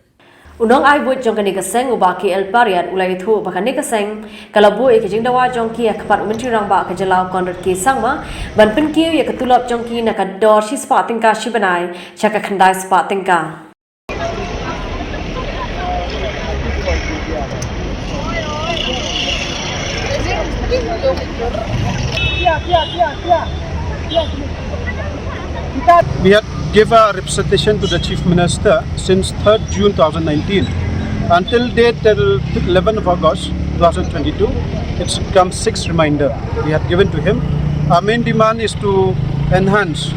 U nongai buit jong kane ka seng u Bah K L Pariat u la ïathuh ba kane ka seng ka la buh ïa ka jingdawa jong ki ha khmat u Myntri Rangbah ka jylla u Conrad K Sangma ban pynkiew ïa ka tulop jong ki na ka dor shispah tyngka shi bnai sha ka khyndai spah tyngka. We had give a representation to the Chief Minister since third June two thousand nineteen. Until date, till eleventh of August two thousand twenty-two, it's come six reminder we had given to him. Our main demand is to enhance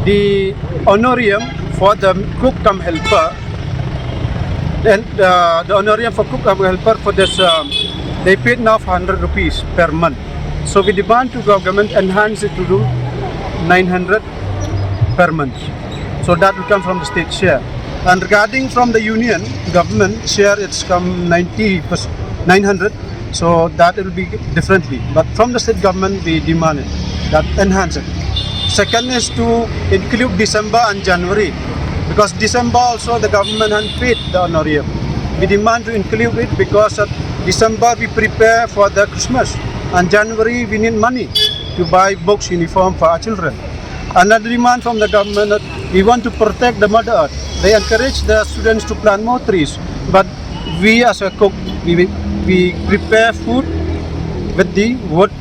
the honorarium for the cook cum helper. And uh, the honorarium for cook cum helper for this, um, they paid now four hundred rupees per month. So we demand to government enhance it to do nine hundred per month. So that will come from the state share. And regarding from the union, government share, it's come ninety, nine hundred. So that will be differently. But from the state government, we demand it, that enhance it. Second is to include December and January, because December also the government has paid the honorarium. We demand to include it because of December we prepare for the Christmas, and January we need money to buy books, uniform for our children. Another demand from the government that we want to protect the mother earth. They encourage the students to plant more trees, but we as a cook, we, we prepare food with the wood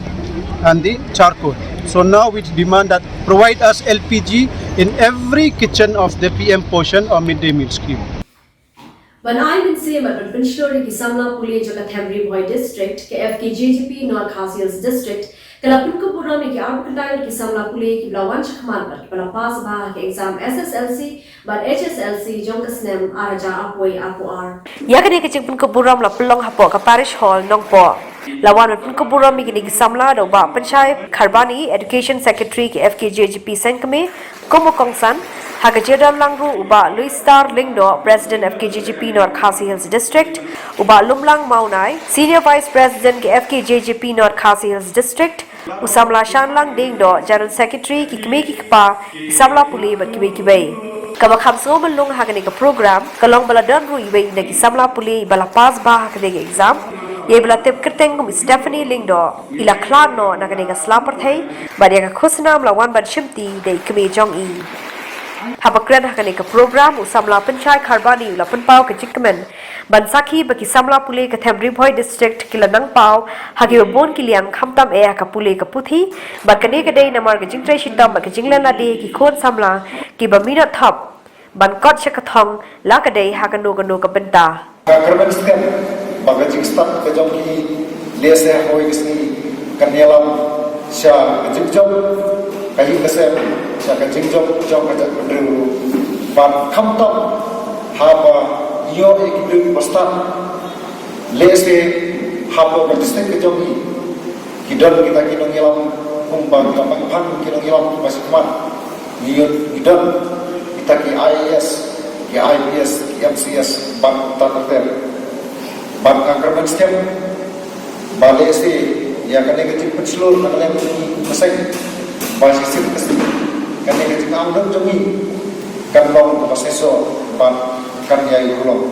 and the charcoal. So now we demand that provide us L P G in every kitchen of the P M Poshan or midday meal scheme. Ban ai mynsiem bad ban pynshlur ïa ki samla pule jong ka Them Ri Bhoi District, ka F K J G P North Khasi Hills District ka la pynkup burom ïa ki arphew khyndai ngut ki samla pule kiba la wan shakhmat bad kiba la pass bha ha ka exam S S L C bad H S L C jong ka snem ar hajar arphew arphew ar. Ïa kane ka jingpynkup burom la pynlong hapoh ka Parish Hall Nongpoh. La wan ban pynkup burom ïa kine ki samla da u Bah Pynshai Kharbani, Education Secretary ka F K J G P Sengkmie, kum u kongsan, ha ka jingdon lang ruh u Bah Luistar Lyngdoh, President F K J G P North Khasi Hills District, u Bah Lumlang Mawnai, Senior Vice President ka F K J G P North Khasi Hills District, u samla Shanlang Diengdoh, General Secretary, ki kmie ki kpa, ki samla pule bad kiwei kiwei. Kaba kham sngewbha lung ha kane ka program ka long ba la don ruh iwei na ki samla pule iba la pass bha ha kane ka exam, ïa iba la tip kyrteng kum i Stephanie Lyngdoh. I la khlad noh na kane ka sla pyrthei bad ïa ka khusnam la wan ban shimti da i kmie jong i. Haba kren ha kane ka program, u samla Pynshai Kharbani u la pynpaw ka jingkmen ban sakhi ba ki samla pule ka Them Ri Bhoi District ki la nang paw ha kiba bun ki liang, khamtam eh ha ka pule ka puthi, bad kane ka dei namar ka jingtrei shitom bad ka jinglen lade ki khun samla kiba minot thop ban kot sha ka thong la ka dei ha kano kano ka bynta. Ka kyrmen skhem ba ka jingstad ka jong ki lehse ha kawei ka sngi kan ïalam sha ka jingjop ka ïing ka sem, sha ka jingjop jong ka jaitbynriew ruh. Bad khamtam haba ngi ïoh ïa ki briew kiba stad, lehse hapoh ka district ka jong ngi ki don kita ki nongïalam, kumba ki la pang pang ki nongïalam kiba shakhmat. Ngi ïoh, ngi don kita ki I A S, ki I P S, ki M C S, bad kumta ter ter. Bad nga kyrmen skhem ba lehse ïa kane ka jingpynshlur na ka liang jong ngi, ka seng ba shisien ka seng kane ka jingangnud jong ngi kan long kaba shisha bad kan ïai urlong.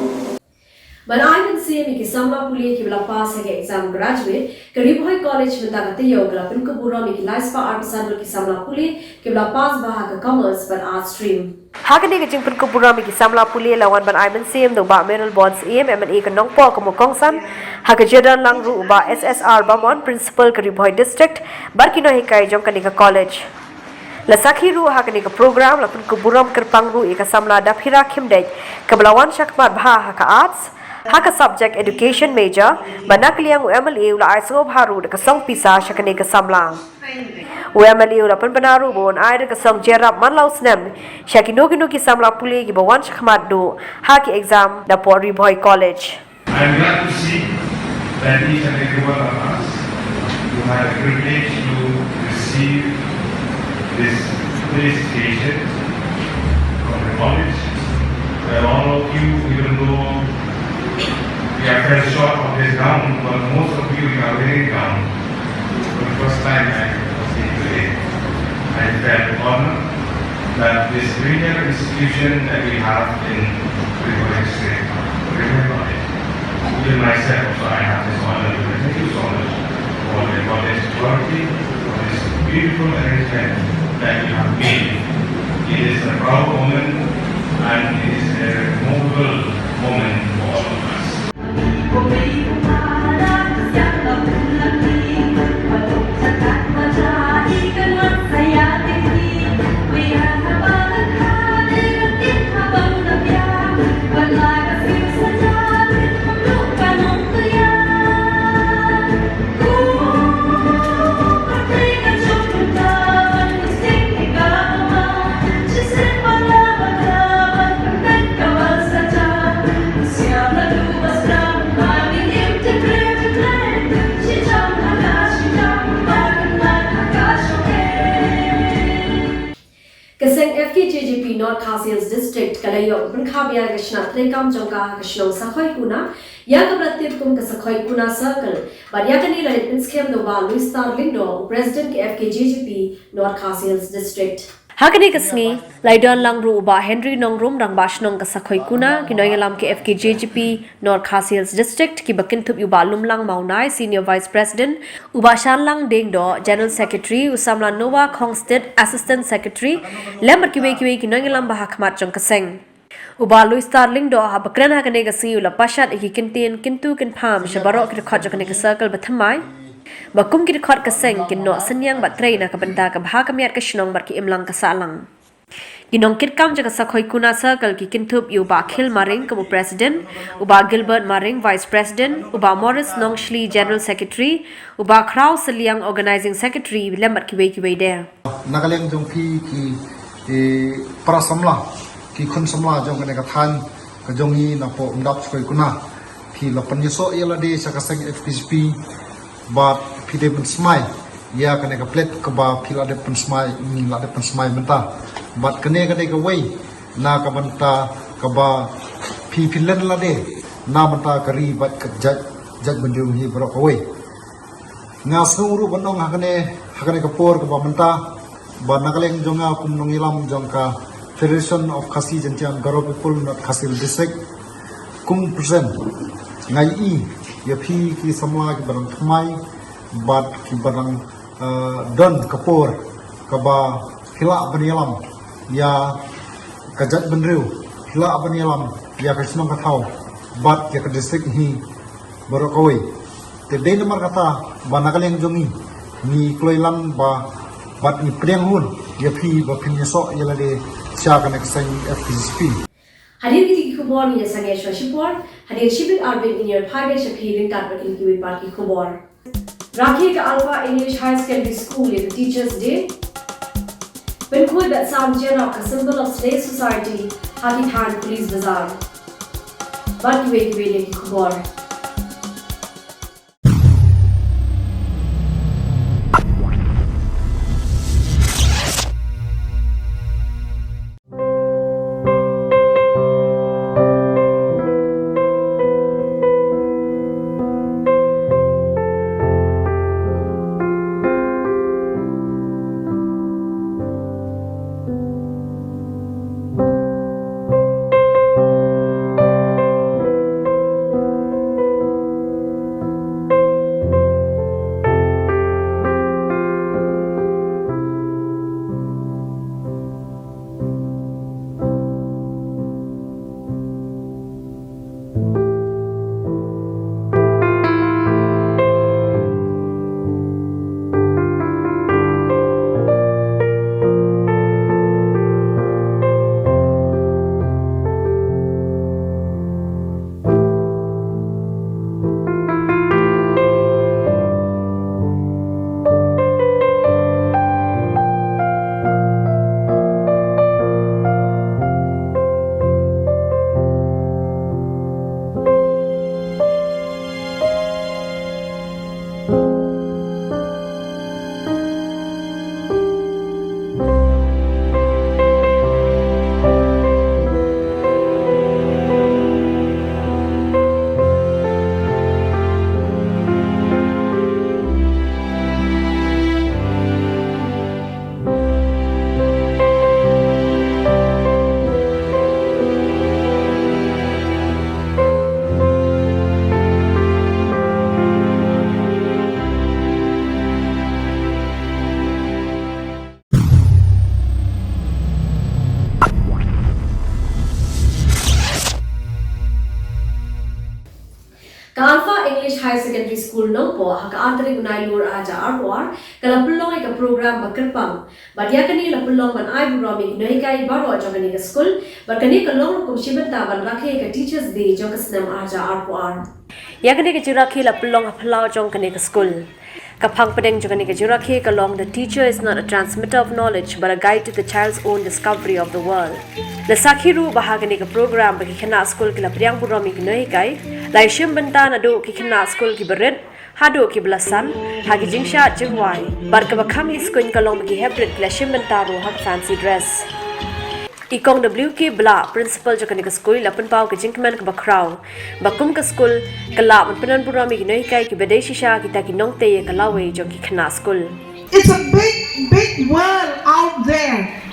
Ban ai mynsiem ïa ki samla pule kiba la pass ha ka exam graduate, ka Ri Bhoi College mynta ka taïew ka la pynkup burom ïa ki lai spah arphew san ngut ki samla pule kiba la pass bha ha ka Commerce bad Arts stream. Ha kane ka jingpynkup burom ïa ki samla pule la wan ban ai mynsiem da u Bah Mayralborn Syiem, M L A ka Nongpoh, kum u kongsan, ha ka jingdon lang ruh u Bah S S R Bamon, Principal ka Ri Bhoi District, bad ki nonghikai jong kane ka college. La sakhi ruh ha kane ka program la pynkup burom kyrpang ruh ïa ka samla Daphira Khymdeit kaba la wan shakhmat bha ha ka Arts ha ka subject Education major, bad na ka liang u M L A u la ai sngewbha ruh da ka song pisa sha kane ka samla. U M L A u la pynbna ruh ba un ai da ka song jingïarap man la u snem sha kino kino ki samla pule kiba wan shakhmat duh ha ki exam napoh Ri Bhoi College. I'm glad to see that each and every one of us who had the privilege to receive this felicitation from the college, where all of you, even though we are fell short of this gown, but most of you, you are wearing gown. For the first time, I see today, I felt honored that this premier institution that we have in Ri Bhoi District, Ri Bhoi College, even myself also, I have this honor to thank you so much for the college authority for this beautiful arrangement that you have made. It is a proud moment and it is a remarkable moment for all of us. North Khasi Hills District ka la ïoh ban kham ïa ka shnat treikam jong ka ha ka shnong Sakhoikuna, ïa kaba la tip kum ka Sakhoikuna Circle, bad ïa kane la dep pynskhem da u Bah Louis Lyngdoh, u President ka F K J G P North Khasi Hills District. Ha kane ka sngi, la ïadon lang ruh u Bah Henry Nongrum, Rangbah Shnong ka Sakhoikuna, ki nongïalam ka F K J G P North Khasi Hills District, kiba kynthup ïa u Bah Lumlang Mawnai, Senior Vice President, u Bah Shanlang Diengdoh, General Secretary, u Samla Noah Khongsted, Assistant Secretary, lem bad kiwei kiwei ki nongïalam ba ha khmat jong ka seng. U Bah Louis Lyngdoh haba kren ha kane ka sngi u la pashat ïa ki kyntien kyntu kynpham sha baroh ki dkhot jong kane ka circle ba thymmai, ba kum ki dkhot ka seng kin noh synñiang bad trei na ka bynta ka bha ka miat ka shnong bad ka imlang ka sahlang. Ki nongkitkam jong ka Sakhoikuna Circle ki kynthup ïa u Bah Khil Maring kum u President, u Bah Gilbert Maring Vice President, u Bah Morris Nongshli General Secretary, u Bah Khraw Sylliang Organizing Secretary, lem bad kiwei kiwei de. Na ka liang jong phi ki, eh, para samla, ki khun samla jong kane ka thaiñ ka jong ngi na poh Umdap Sakhoikuna, phi la pynïasoh ïa lade sha ka seng F K J P, bad phi dei pynsmai ïa kane ka plet kaba phi la dep pynsmai, ngi la dep pynsmai mynta. Bad kane ka dei kawei na ka bynta kaba phi pynlen lade na bynta ka ri bad ka jait, jait bynriew hi baroh kawei. Nga sngew ruh ban ong ha kane, ha kane ka por kaba mynta, ba na ka liang jong nga kum nongïalam jong ka Federation of Khasi Jaintia and Garo People North Khasi Hills District, kum President, nga ïohi ïa phi ki samla kiba dang thymmai bad kiba dang, eh, don ka por kaba phi lah ban ïalam ïa ka jait bynriew, phi lah ban ïalam ïa ka shnong ka thaw bad ïa ka district hi baroh kawei. Te dei namar kata ba na ka liang jong ngi, ngi kloi lang ba, bad ngi pdiang hun ïa phi ba phin ïasoh ïa lade sha kane ka seng F K J P. Hadien kiti ki khubor ngin ïa sangeh shuwa shipor, hadien shibit arpet ngin ïa phai biang sha phi ryngkat bad kiwei pat ki khubor. Rakhe ka Alpha English Higher Secondary School ïa ka Teachers Day. Pynkhuid bad sam jerap ka Symbol of Slave Society ha ki thaiñ Police Bazar. Bad kiwei kiwei de ki khubor. Ka Alpha English Higher Secondary School Nongpoh, ha ka ar tarik u Nailur ar hajar arphew ar, ka la pynlong ïa ka program ba kyrpang. Bad ïa kane la pynlong ban ai burom ïa ki nonghikai baroh jong kane ka skul, bad kane ka long ruh kum shi bynta ban rakhe ïa ka Teachers Day jong ka snem ar hajar arphew ar. Ïa kane ka jingrakhe la pynlong ha phyllaw jong kane ka skul. Ka phang pdeng jong kane ka jingrakhe ka long, "The teacher is not a transmitter of knowledge, but a guide to the child's own discovery of the world." La sakhi ruh ba ha kane ka program ba ki khynnah skul ki la pdiang burom ïa ki nonghikai, la ïashim bynta naduh ki khynnah skul kiba rit haduh kiba la san ha ki jingshad jingrwai. Bad kaba kham iskuin ka long ba ki heprit ki la shim bynta ruh ha ka fancy dress. I Kong W K Blah, principal jong kane ka skul, i la pynpaw ka jingkmen kaba khraw ba kum ka skul ka lah ban pynburom ïa ki nonghikai kiba dei shisha kita ki nongtei ïa ka lawei jong ki khynnah skul. It's a big, big world out there,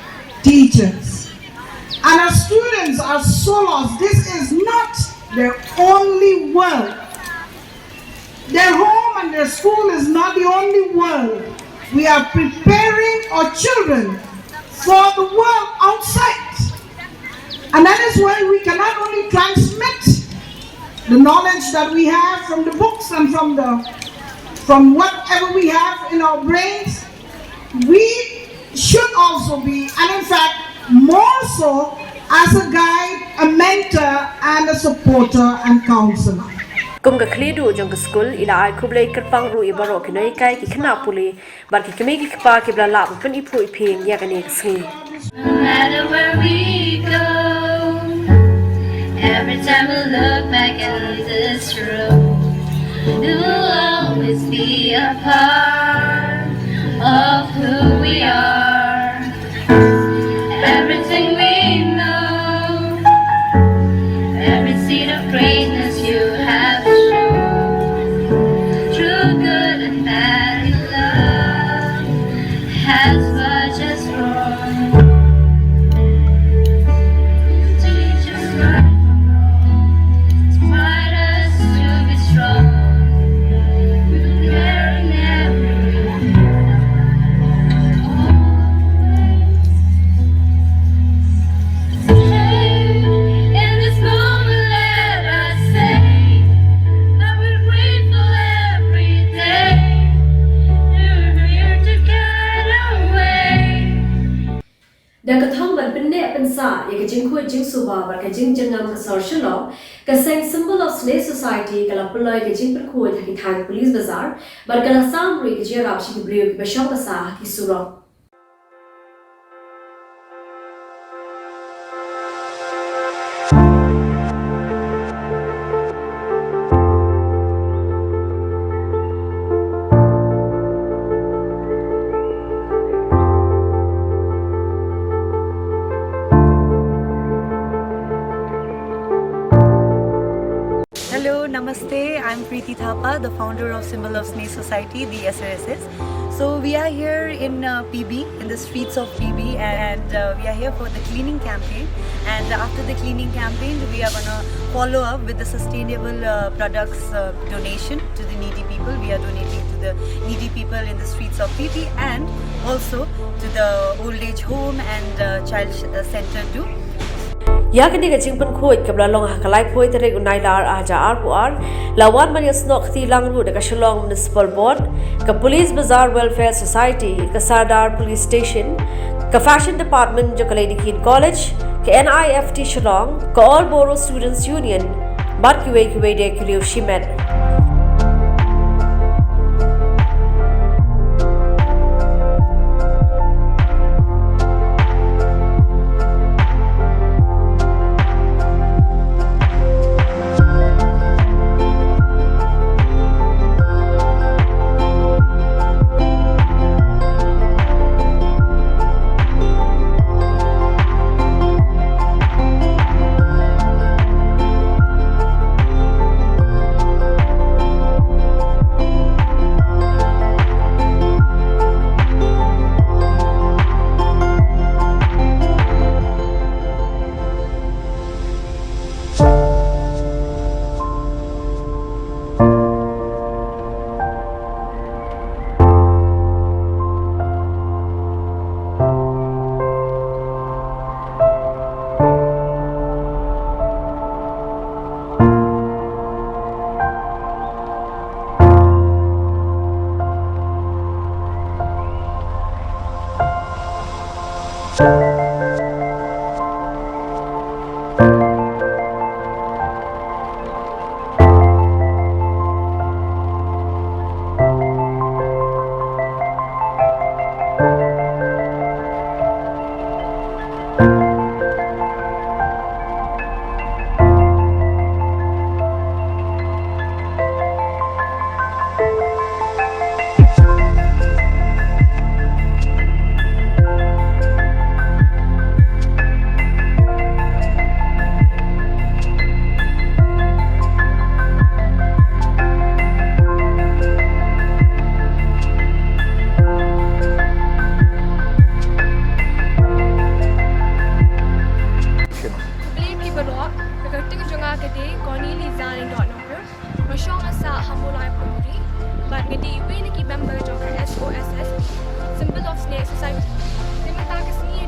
teachers. And our students are so lost. This is not their only world. Their home and their school is not the only world. We are preparing our children for the world outside. And that is why we cannot only transmit the knowledge that we have from the books and from the, from whatever we have in our brains. We should also be, and in fact, more so, as a guide, a mentor, and a supporter and counselor. Kum ka khlieh duh jong ka skul, i la ai khublei kyrpang ruh ïa baroh ki nonghikai, ki khynnah pule bad ki kmie ki kpa kiba la lah ban pyniphuh iphieng ïa kane ka sngi. No matter where we go, every time we look back at this room, it will always be a part of who we are. Everything we know, every seed of greatness you have shown, through good and bad, your love has much as grown. Teach us right from wrong. Inspire us to be strong. There in every always. In this moment, let us say that we're grateful every day. You're here to guide our way. Da ka thong ban pynneh pynsah ïa ka jingkhuid jingsuba bad ka jingjyrngam ka sor Shillong, ka seng Symbol of Sneha Society ka la pynlong ka jingpynkhuid ha ki thaiñ Police Bazar bad ka la sam ruh ïa ka jingïarap sha ki briew kiba shong basa ha ki surok. Hello, namaste. I'm Preeti Thapa, the founder of Symbol of Sneha Society, the S R S S. So we are here in uh, P B, in the streets of P B, and uh, we are here for the cleaning campaign. And after the cleaning campaign, we are gonna follow up with the sustainable uh, products uh, donation to the needy people. We are donating to the needy people in the streets of P B and also to the old age home and uh, child sh- uh, center too. Ïa kane ka jingpynkhuid kaba la long ha ka laiphew tarik u Nailar arhajar arphew ar, la wan ban ïasnoh kti lang ruh da ka Shillong Municipal Board, ka Police Bazar Welfare Society, ka Sardar Police Station, ka Fashion Department jong ka Lady Keane College, ka N I F T Shillong, ka All Bodo Students Union, bad kiwei kiwei de ki riew shimet.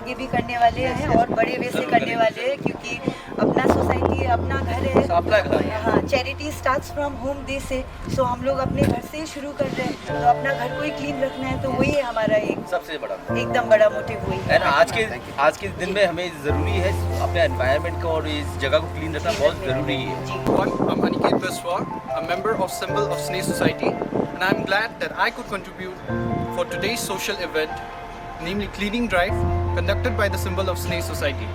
आगे भी करने वाले हैं और बड़े वे से करने वाले हैं, क्योंकि अपना सोसाइटी है, अपना घर है। अपना घर है। हाँ, charity starts from home, they say। So हम लोग अपने घर से ही शुरू कर रहे हैं, तो अपना घर को ही क्लीन रखना है, तो वही है हमारा एक सबसे बड़ा। एकदम बड़ा मोटिव वही है। है ना? आज के आज के दिन में हमें जरूरी है अपने एनवायरनमेंट को और इस जगह को क्लीन रखना बहुत जरूरी है। जी। Everyone, I'm Aniket Biswa, a member of Symbol of Sneh Society, and I'm glad that I could contribute for today's social event, namely cleaning drive conducted by the Symbol of Sneh Society.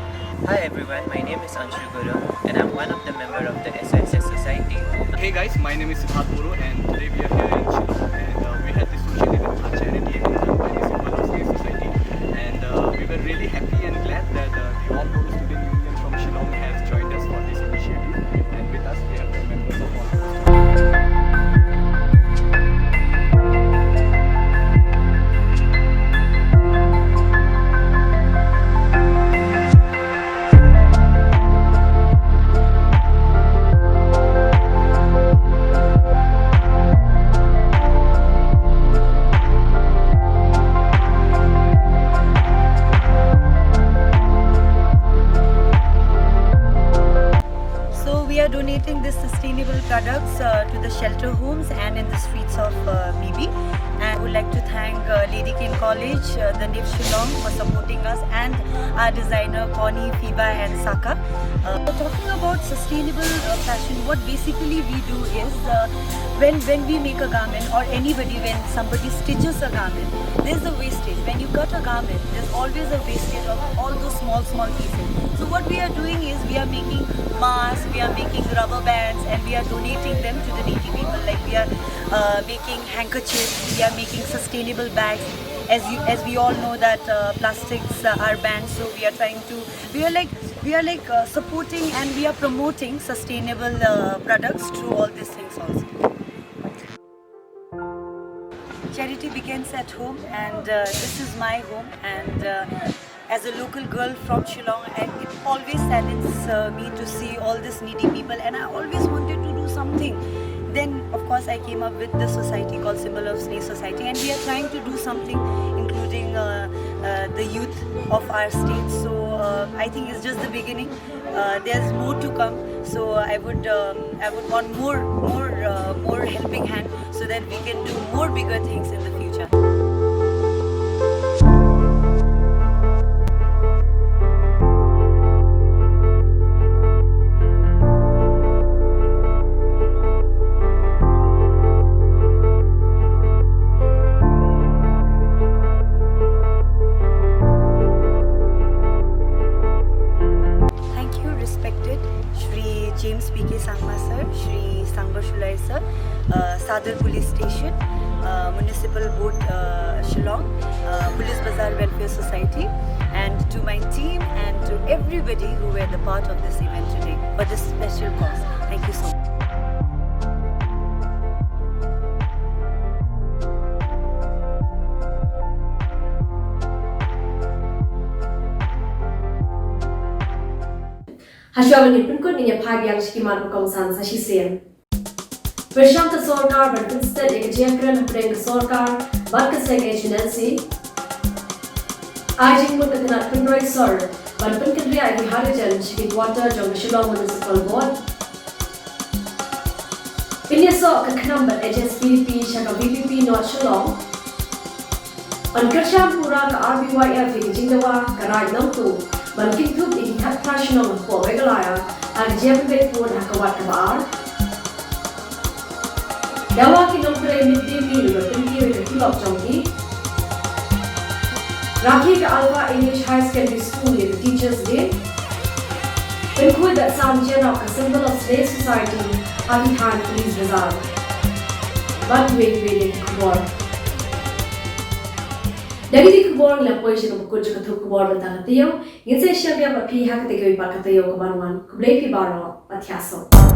Hi everyone, my name is Anshu Guru and I'm one of the member of the S O S S society. Hey guys, my name is Siddharth Muru and today we are here in Shillong and uh, we had this social event, a charity event done by the Symbol of Sneh Society, and uh, we were really happy and glad that uh, the All Bodo Student Union from Shillong has joined us for this initiative, and with us we have the members of All Bodo Student. So we are donating these sustainable products uh, to the shelter homes and in the streets of uh, Mibi. I would like to thank uh, Lady King College, uh, the NIFT Shillong for supporting us, and our designer Connie, Fiba, and Saka. Uh, talking about sustainable uh, fashion, what basically we do is uh, when when we make a garment, or anybody, when somebody stitches a garment, there's a wastage. When you cut a garment, there's always a wastage of all those small small pieces. So what we are doing is we are making masks, we are making rubber bands, and we are donating them to the needy people. Like we are uh, making handkerchiefs, we are making sustainable bags. As you, as we all know that uh, plastics uh, are banned, so we are trying to, we are like, we are like uh, supporting and we are promoting sustainable uh, products through all these things also. Charity begins at home, and uh, this is my home, and uh, as a local girl from Shillong, I, it always saddens uh, me to see all these needy people, and I always wanted to do something. Then, of course, I came up with this society called Symbol of Sneha Society, and we are trying to do something, including uh, uh, the youth of our state. So uh, I think it's just the beginning. Uh, there's more to come. So I would, um, I would want more, more, uh, more helping hand so that we can do more bigger things in the future. Thank you, respected Shri James P K Sangma sir, Shri Sangma Shullai sir, uh, Sadar Police Station, uh, Municipal Board, uh, Shillong, uh, Police Bazar Welfare Society, and to my team and to everybody who were the part of this event today for this special cause. Thank you so much. Hashwa ban pynkut, ngin ïa phai biang sha ki mat ba kongsan sa shisien. Pyrshang ka sorkar ban pynsted ïa ka jingïakren hapdeng ka sorkar bad ka seng H and L C. Ai jingmut na ka tnat pynroi sor ban pynkynriah ïa ki hydrogen sha ki quarter jong ka Shillong Municipal Board. Pynïasoh ka KHNAM bad H S P D P sha ka V P P North Shillong. Yn kyrshan pura ka R B Y F ïa ka jingdawa Ka Raid Nongtung ban kynthup ïa ki khatphra shnong hapoh Meghalaya ha ka jingpynbeit vote ha ka wat kaba ar. Dawa ki nongtrei mid day meal ban pynkiew ïa ka tulop jong ki. Rakhe ka Alpha English Higher Secondary School ïa ka Teachers' Day. Pynkhuid bad sam jyrap ka Symbol of Sneha Society ha ki thaiñ Police Bazar. Bad kiwei kiwei de ki khubor. Da kine ki khubor ngi la poi sha kaba kut jong ka thup khubor mynta ka taïew. Ngin sa ïashem biang bad phi ha kata kawei pat ka taïew kaban wan. Khublei phi baroh, bad thiah suk.